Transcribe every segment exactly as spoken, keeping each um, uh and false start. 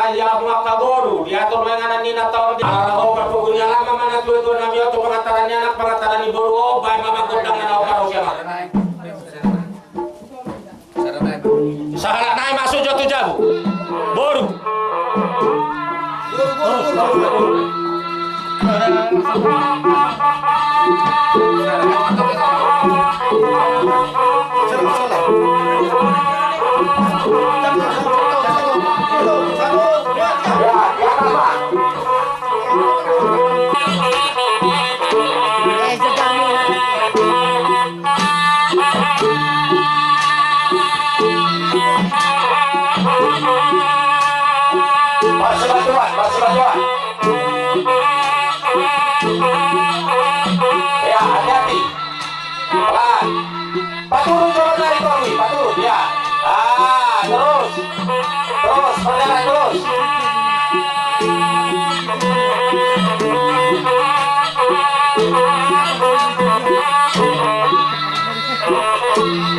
Dia ma angka boru, diatur ma inganan ni na taon di. Ala ho parpogu ni alaman ma na tuatua nami on tu pangantaran ni anak, pangantaran ni boru on, baen ma gondang na naung parosian. Sahalak nai masuk jo tu jabu. Boru. Marsibantuan, marsibantuan. Ya, hati-hati. Pelan. Paturu, jalan lari, Tommy. Paturu, ya. Ah, terus. Terus, berjalan terus.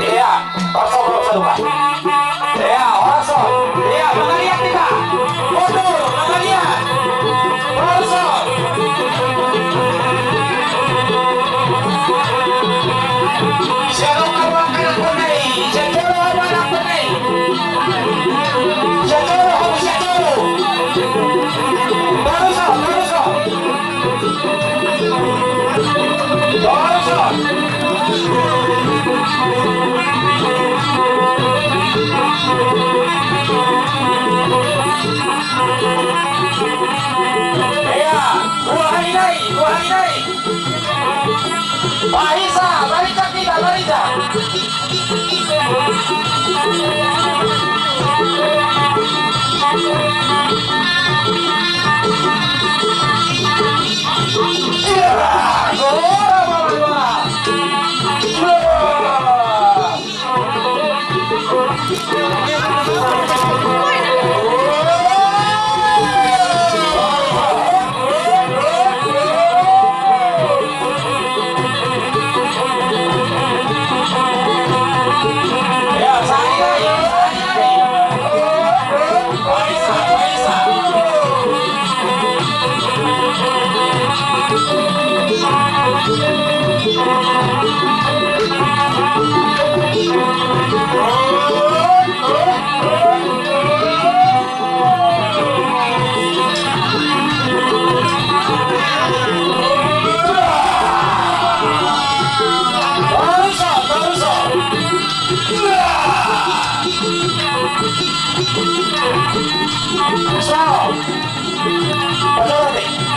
Iya, torso, torso, Pak. Iya, torso. Iya, mangaliat kita. Mundur, mangaliat. Torso. Siapa kawan anak pemain? Siapa kawan anak pemain? Siapa kawan, siapa kawan? Torso, torso. Iya, dua hali nai, dua hali nai. Barisa, barisa kita, barisa.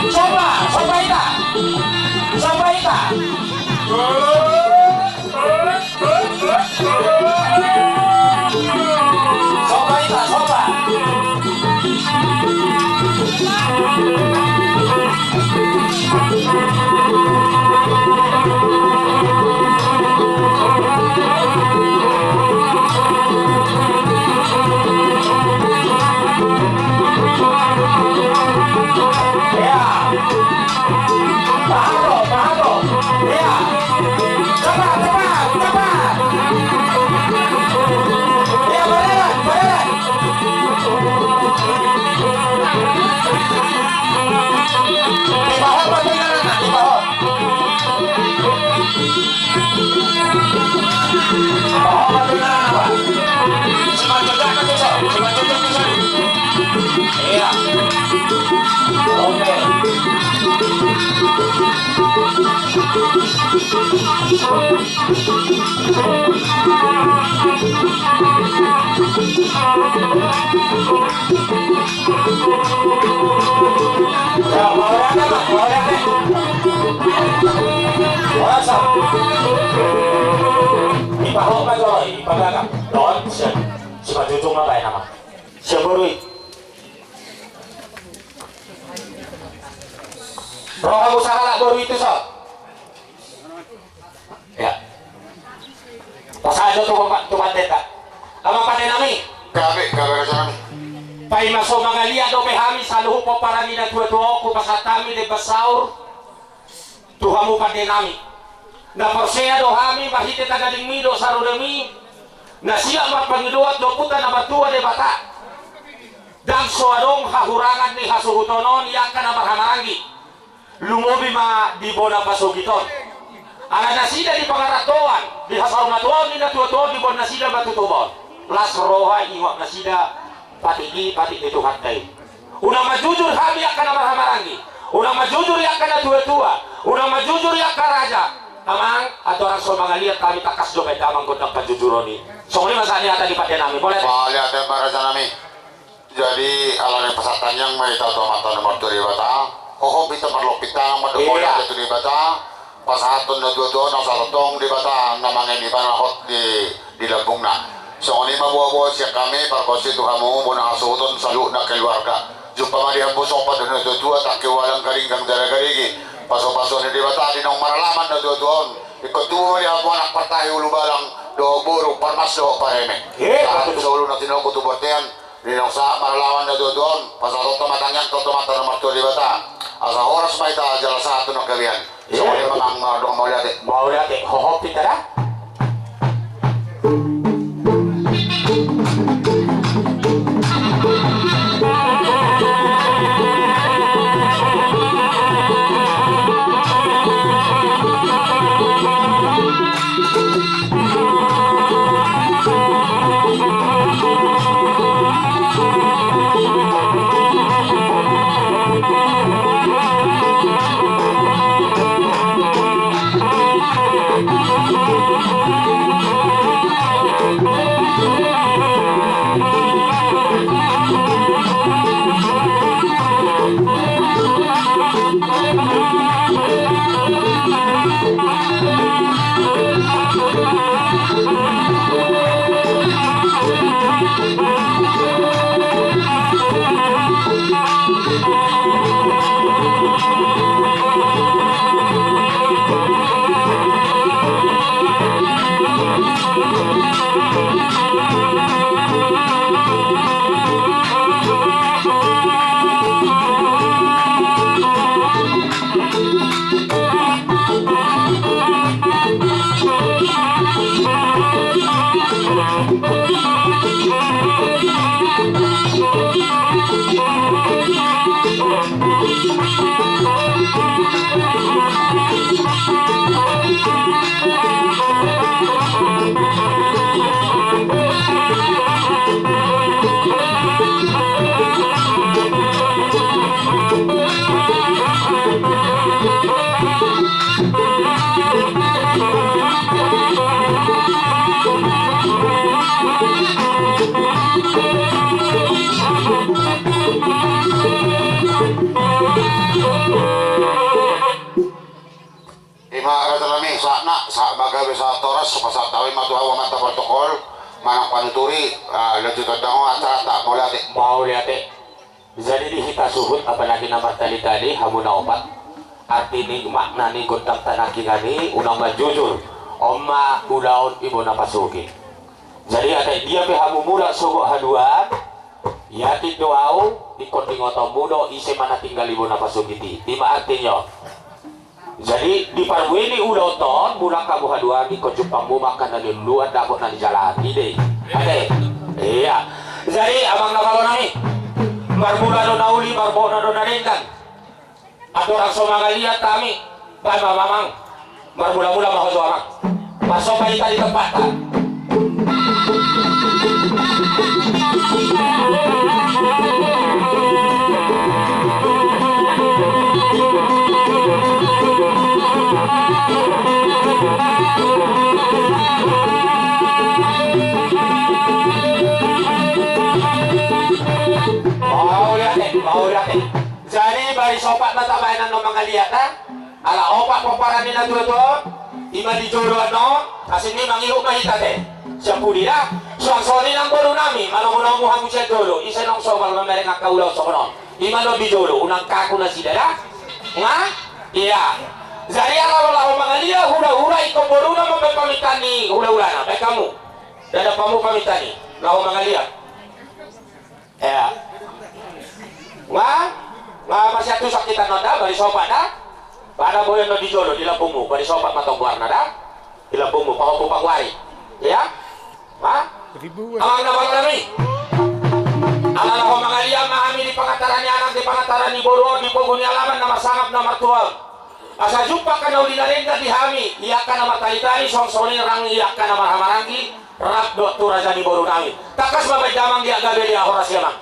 Soba, soba ita. Soba ita. Soba ita, soba. Iya. Tahan, Bro, tahan, Bro. Iya. Cepat, cepat, cepat. Iya, berjalan, berjalan. Di bawah, Bro, berjalan, di bawah. Ipahok ma jolo i, ipagagang. Don, sian. Sipajujung ma baen ama. Sian boru i. Ro hamu sahalak boru i tu son. Ya. Pasahat jo tu pande, tu pandeta. Amang pande nami. Gabe, gabe raja nami. Paima so mangaliat dope hami saluhut pomparan ni na tuatua on, hupasahat hami demban saur tu hamu pande nami. Na porsea do hami marhite tanganmi dohot sarudemi, na siap marpangidoan tu Ompunta na martua Debata. Ndang so adong hahurangan ni hasuhuton on i angka na marhahamaranggi. Lumobi ma di bona pasogit on. Ala nasida di pangarantoan, di hasarumatuaon ni natuatua on, diboan nasida ma tu Toba on. Las roha, ingot nasida patik i, patik ni Tuhanta i. Unang manjujur hami angka na marhahamaranggi. Unang manjujur i angka na tuatua. Unang manjujur i angka raja. Amang, andorang so mangaliat hami, tangkas do baen damang gondang panjujuron i. Songon i ma sahat ni hata ni pande nami. Mauliate. Mauliate ma raja nami. Jadi, ala ni pasahat tangiang ma hita tu Amanta na martua Debata. Hohom hita marlompit tangan mandok mauliate tu Debata. Pasahathon na tuatua on asa tongtong Debata na mangemi ibana hot di, di lambungna. Songon i ma boa-boa sian hami pargonsi tu hamu bona hasuhuton saluhutna keluarga. Jumpa ma di hamu somba dohot na tuatua, tangki ualang, garinggang jala garigi. Pasu-pasu ni Debata di naung maralaman na tuatua on. Ingkon tubu ma di hamu anak partahi ulubalang dohot boru, parmas dohot pareme. Sahat tu solu na tinogu tu bontean. Di naung sahat maralaman na tuatua on, pasahathon ma tangiang tu Amanta na martua Debata. Asa horas ma hita jala sahat tu na gabean. Songon i ma amang, mandok mauliate. Mauliate, hohom hita da. Ima raja nami, sahat na, sahat ma gabe, sahat horas, pasahat hami ma tu hamu amanta protokol, manang panuturi, ah, lanjuton dang on acaranta, mauliate. Mauliate. Jadi di hita suhut, apalagi na martali-tali, hamu na opat. Arti ni makna ni gondang tanaki nami, unang manjujur. On ma ulaon i bona pasogit. Jadi ate dia pe hamu mulak sogot haduan, yakin do au, ingkon diingotonmu do ise ma na tinggal i bona pasogit i. Ima artina on. Jadi di parbue ni ulaonta on, mulak hamu haduan, ingkon jumpangmu ma angka na niluluan dapot na nijalahan i do i. Ate. Ia. Jadi amang na malo nami, marmula do na uli, marbohona do na denggan. Andorang so mangaliat hami, baen ma amang. Marmula-mula ma ho jo amang. Marsomba hita di tempatta. Mauliate, mauliate. Jadi baris opat ma tabaen annon mangaliat, ha? Ala opat pomparan ni na tuatua on, ima di jolo annon, asing ni mangihut ma hita te. Sian pudi da, suang songon i nang boru nami, manomu-nomu hamu sian jolo, ise naung sobal mamereng angka ulaon songon on. Ima do di jolo, unang kaku nasida da. Nga? Ia. Jadi ala laho mangaliat hula-hula, ingkon boruna mambaen pamintaan ni hula-hulana, baen hamu. Dadap hamu pamintaan i, laho mangaliat. Ia. Nga, nga masiantusan hita annon da, baris opat da. Ba na boi annon di jolo, di lambungmu, baris opat ma tong goarna da. Di lambungmu, pahompu paguari. Ia. Nga. Amang na malo nami. Ala laho mangaliat pogu ni alaman na marsangap na martua on. Asa jumpang angka na uli na denggan di hami, i angka na martalitali, songon i nang i angka na marhahamaranggi, rap dohot tu raja ni boru nami. Tangkas ma baen damang, di angka gabe, di angka horas i amang.